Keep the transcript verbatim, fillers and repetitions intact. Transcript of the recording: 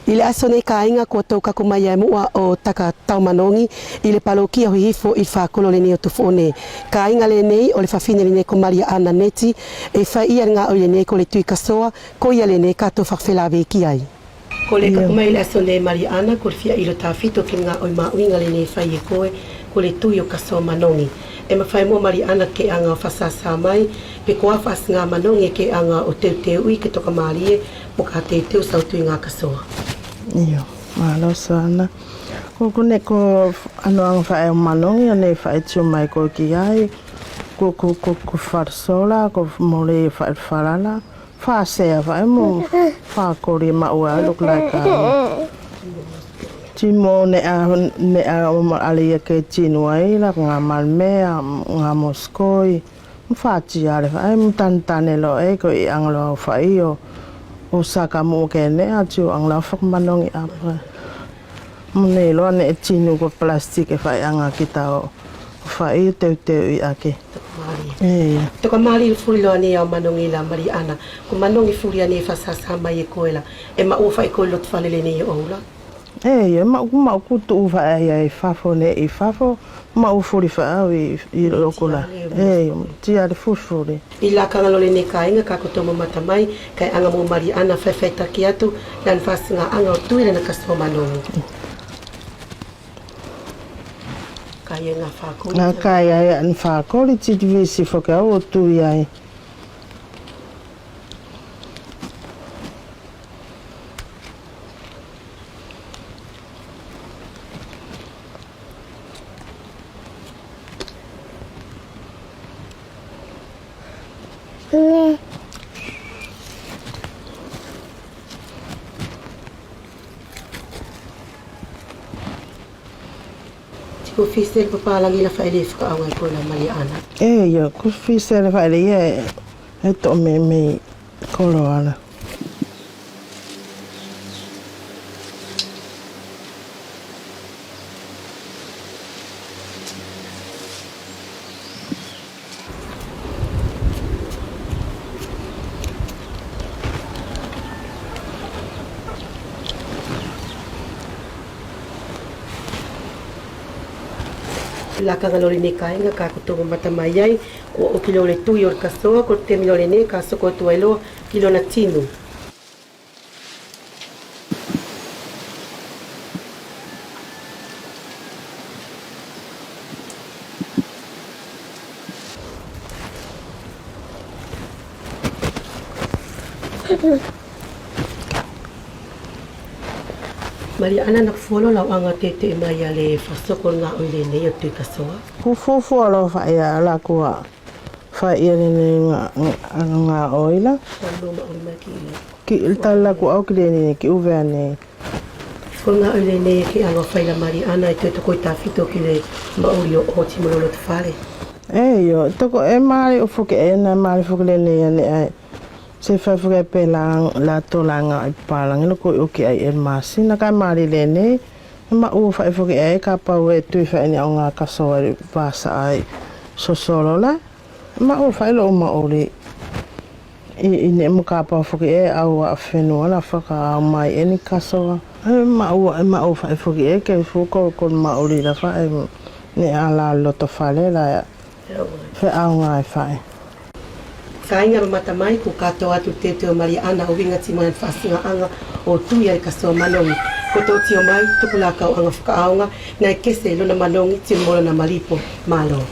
ʻI le aso nei kaiga kua tou kaku mai ai muʻa ʻo taka tau manogi ʻi le palokia ʻo Hihifo ʻi le fakolo lenei ʻo Tufuʻone. Kaiga lenei ʻo le fafine lenei ko Maliaʻana Neti ʻe fai ia le gaʻoi lenei ko le tui kasoa, ko ia lenei ka tou fakafelavei ki ai. Ko le kaku mai ʻi le aso nei Maliaʻana, ko le fia ʻilo tafito ki le gaʻoi maʻuiga lenei ʻe fai e koe, ko le tui ʻo kasoa manogi. ʻE mafai muʻa Maliaʻana ke aga ʻo fasasa mai pe ko ʻafa ʻasi ga manogi ʻe ke aga ʻo teuteuʻi ke toka malie mo ka teuteu sau tuiga kasoa. Io, malo sana. Ko, ko ne ko ano aga fai ʻo manogi, ʻo ne fai tiu mai ko ki ai. Ko, ko, ko, ko farisola, ko mole fai falala. Fasea fai mo fakoli maʻua loku laika. Timo neʻa, neʻa ʻo ma ʻale ia ke tinu ai la ga malemea, ga mosikoi. Mo fatiale fai mo tanetane loa ʻe ko ʻi aga loa ʻo fai ʻo, ʻo saka mo ke neʻa tiu aga loa fakamanogi ʻape. Mo nei loa neʻe tinu ko plastic ʻe fai aga kita ʻo fai teuteuʻi ake. Toka mali. Io. Toka mali fuli loa nei au manogi la Maliaʻana. Ko manogi fuli ʻaeni ʻe fasasa mai e koe la. ʻE maʻua fai ko loto fale lenei ʻo ʻoula. Io, maʻu, maʻu kutu fai ai fafo nei ʻi fafo. Maʻu fuli fai au ʻi, ʻi loku la. Io, tiale fuli fuli. ʻI lakaga loa lenei kaiga ka kotou mamata mai, kaʻe aga mo Maliaʻana faifaitaki atu lana fasigāʻaga ʻo tui lana kasoa manogi. Kaʻe ia ga fakoli. Ga kaʻe ia ʻana fakoli, titi visi foki au ʻo tui ai. Ti kua fisitele papalagi la faʻele fakaʻaoga e koe la Maliaʻana. Io, kua fisitele faʻele ia ʻe toʻo meimei koloa la. Lakaga loa lenei kaiga ka kotou mamata mai ai, kua ʻoki loa le tui ʻo le kasoa, ko te temi loa lenei ka soko atu ai loa ki lona tinu. Maliaʻana, naʻa ku fua loa lau aga teteʻi mai ia le fakasoko ʻo le gaʻoi lenei ʻo tui kasoa. Ku fuafua loa faʻa ia la kua fai ia lenei ga, ga, gaʻoi la. Kiʻi tala kua au ki lenei kiʻi ʻUvea nei. Ko le gaʻoi lenei ʻe ke aga fai la Maliaʻana ʻe toe tokoi tafito ki le maʻuli ʻo ʻoti mo loto fale. Io, toko ʻe mali ʻo foki ʻe na mali foki lenei ʻaneʻi. Se fai foki pe la, la tola gaʻoi palagi loa kua ʻoki ai e masina kaʻe mali lenei. ʻE maʻua fai foki ʻe kapau ʻe tui fai ni au ga kasoa ʻi vasa ai sosolo la. Maʻua fai loʻu maʻuli. ʻI, ʻi neʻe mo kapau foki ʻe au ʻa fenua la fakaʻau mai ʻe ni kasoa. ʻE maʻua, ʻe maʻua fai foki ʻe ke fuko ko maʻuli la fai neʻe ala loto fale la. Feʻauga ʻe fai. Kaiga mamata mai, kua katoa atu teuteu ʻo Maliaʻana ʻo uiga timo lana fasigāʻaga ʻo tui ia le kasoa manogi. Ko tou tio mai, tuku lakau aga fakaʻaoga, naʻe kese lona manogi timo lona malipo. Malo.